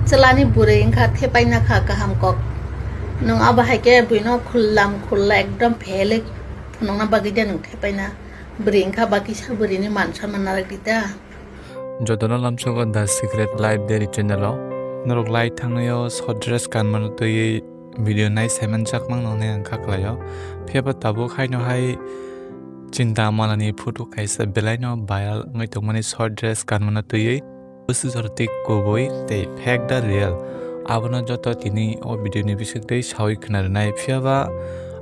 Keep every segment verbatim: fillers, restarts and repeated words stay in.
Chwlani bwrwi wngkha thepaina kha kaham kok. Nwng abo hai khe buino khullam khulla ekdom phelwi phunukna bagwi de nwng thepaina. Bwrwi wngkha bakisa bwrwini man sonma narwk di ta. Jotono lamsogo The Secret Life Diary channel o. Norok lai thangnaio short dress kanmano twiwi video nai saimanjakmano hwnwi ang kha khlaio. Phiya ba tabuk haino hai chinta malani photo kaisa belaino viral wngwi tongmani short dress kanmano twiwi. Bwswk jora tei kubui tei fake da real. Abono joto tini o video ni bisingtwi sawi khna rwnai. Phiya ba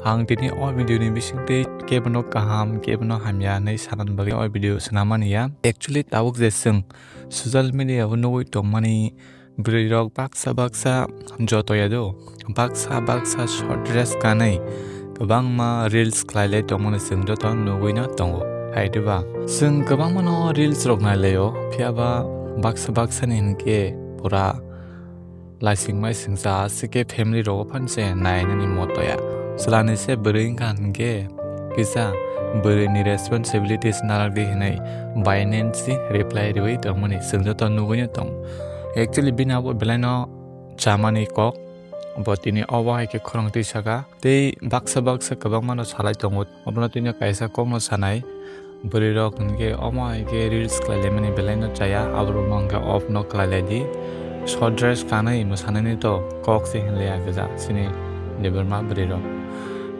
ang tini o video ni bisingtwi kebono kaham, kebono hamya hwnwi sanani bagwi o video swnamani ya. Actually, tabuk je chwng social media o nugwi tongmani bwrwi rok baksa baksa joto ya do. Baksa baksa short dress kanwi kwbangma reels khlai lai tongmani chwng joto nugwi no tongo. Hai diba? Chwng kwbangma no reels rok nai laio, phiya ba baksa baksa ni hinkhe pura laising maising cha, aswk khe family rogo phan se nainani moto ya. Chwlani se bwrwi wngkha hinkhe kisa bwrwi ni responsibilities narak di hinwi bainensi reply riwi tongmani chwng joto nugwi no tong. Actually, bini abo belai no chamani kok, bo tini obo hai khe khorang twi saka. Tei baksa baksa kwbangma no salai tongo. Obono tini kaisa kok no sanai. Bwrwi rok hinkhe omo hai khe reels khlai laimani belai no chaya. Aborok no hinkhe off no khlai lai di. Short dress kanwi mwsanani to kok se hinlai ya gwja chini Debbarma bwrwi rok.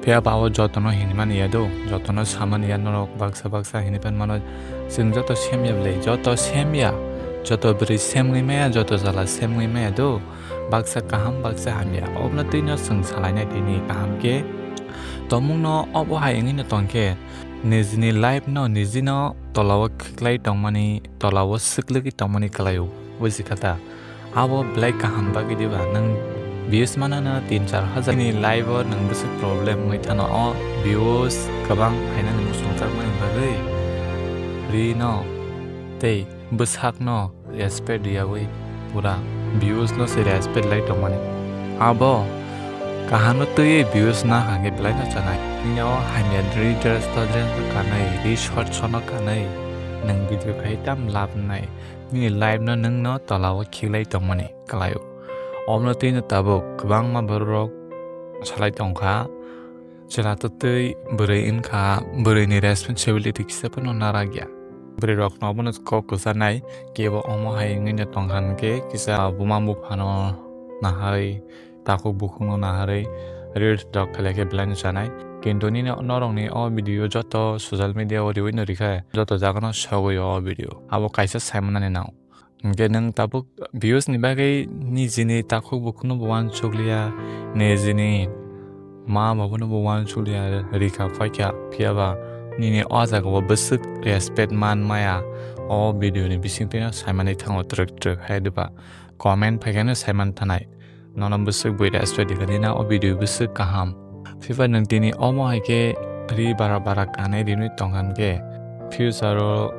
Phiya ba o jotono hinmani ya do, jotono samani ya norok baksa baksa hinwi phan mano. Chwng joto semya bwlai, joto semya, joto bwrwi semwi maya, joto jala semwi maya do. Baksa kaham, baksa hamya. Obwno twino chwng salainai tini kaham khe. Tongmungno obo hai wngwino tongkhe, nijini life no nijino tolao khiklai tongmani, tolao swklwgwi tongmani kwlaio, buji kha ta? Abo belai kaham bagwi diba? Nwng views manana tin char hajar ni live o nwng bwswk problem wngwi thano, o views kwbang phainani muchungjakmani bagwi rino tei bwsakno respect riyawi pura views no se respect lai tongmani. Abo kaham no twiwi views na hangke belai no chanai. Nini o hamya dress to dress no kanai, ri short short no kanai, nwng video khai tam lab nai. Nini life no nwng no tola o khiklai tongmani kwlaio. Omno twi no tabuk kwbangma borok rok salai tongkha. Chwla twtwi bwrwi wngkha, bwrwini responsibility kisa phano narak ya. Bwrwi rokno abono kok kwchanai, kebo omo hai wngwi no tongkha hwnkhe kisa buma buphano naharwi, takhuk bukhukno naharwi reels rok khlai khe belai no chanai. Kintu nini norokni o video joto social media o riwi no rikha, joto jagano sogwi o video. Abo kaisa saimanani nang. Hwnkhe nwng tabuk views ni bagwi nijini takhuk bukhukno bo uansukliya, nijini ma babuno bo uansukliya, rikha phaikha, phiya ba nini o jaga o bwswk respect man maya o video ni bisingtwi no saimani thango twrwk twrwk hai diba comment phaikhe no saiman thanai. Nono bwswk bui respect di kha nini o video bwswk kaham. Phiba nwng tini omo hai khe ri bara bara kanwi rinwi tongkha hwnkhe future o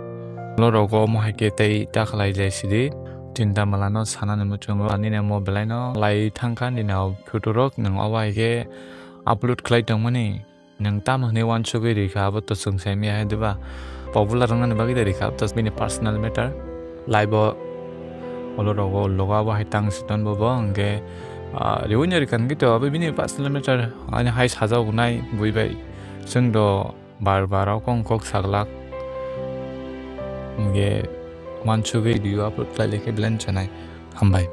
norok omo hai khe tei ta khlai lai sidi. Chinta malano sanani muchungo nini omo belai no lai thangkha nini o photo rok nwng obo hai khe upload khlai tongmani. Nwng tamo hwnwi uansugwi rikha, abo to chwng sai maya hai diba? Popular wngnani bagwi de rikha, abo to bini personal matter. Live o olo rogo logo abo hai tang si ton bo bo, hwnkhe, ah, riwi no rikha hwnkhe to abo bini personal matter. Ani hai sajak wngnai bui bai. Chwng do bar bar o kong kok saglak. Hwnkhe uansugwi video upload khlai lai khe belai no chanai. Hambai.